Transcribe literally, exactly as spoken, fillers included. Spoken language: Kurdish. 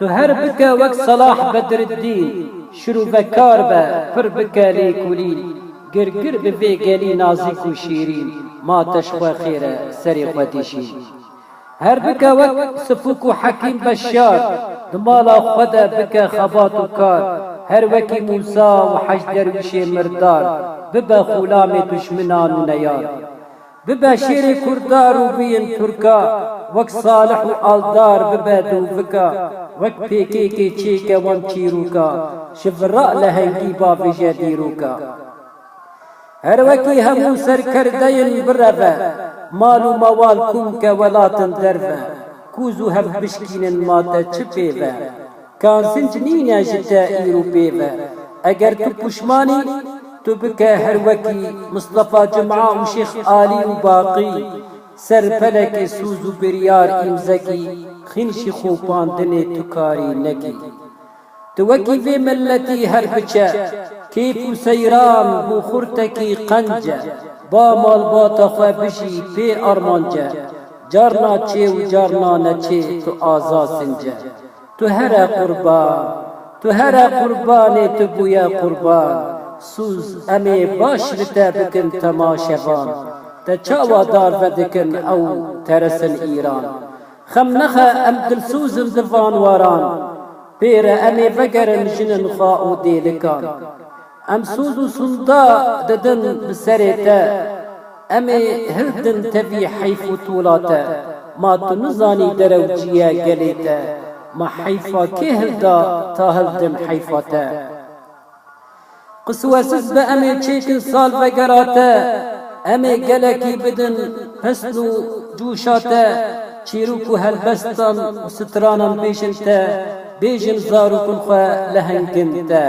Tu her bike wek Selah Bedriddîn, şirûvekar be, pir bike lêkolîn, girgir bi vê gelî nazîk û şîrîn, ma te ji xwe xêr e, serê xwe dişîn. Her bike wek Sifûk û Hekîm Beşar, di mala xwe de bike xebat û kar, her wekî Mûsa û Hec Derwîşê Mirdar, bibe xulamê duşminan û neyar. Bibe şêrê Kurda rûviyên Turka, wek Salih û Aldar bibe dûvika, wek P K K çêke wan çîroka, ji vira lehengî bavêje dîroka. Her wekî hemû serkerdeyên bireve, mal û mewal kom ke welatin derve, kûz û hev bişkînin ma te çi pê ve. Kansinc nîne ji te îro pê ve. Eger tu puşmanî, tu bike her wekî Mistefa Cuma û Şêx Alî û Baqî, ser pelekê soz û biryar îmzekî, xîn jî xopandinê tu karî nekî. Tu wekî vê miletî her biçe, kêf û seyran bû xurtekî qence, ba malbata xwe bijî pê armance, carna çê û carna neçê tu aza since. Tu here qurban, tu here qurbanê tu bûye qurban. Sûz em ê baş li te bikin temaşevan. Te çawa darve dikin ew teresin Îran? Xem nexe em dilsûz in di van waran. Pê re em ê vegerin jinin xwe û dêlikan. Em soz û sunda didin bi serê te. Em ê hildin tevî heyf û tola te. Ma tu nizanî derewciye gelê te. Ma heyfa kê hilda ta hildin heyfa te. Qiswesiz be em ê çêkin salvegera te. Em ê gelekî bidin hesn û cûşa te. Çîrok û helbestan û stranan bêjin te. Bêjin zarokên xwe lehengin te.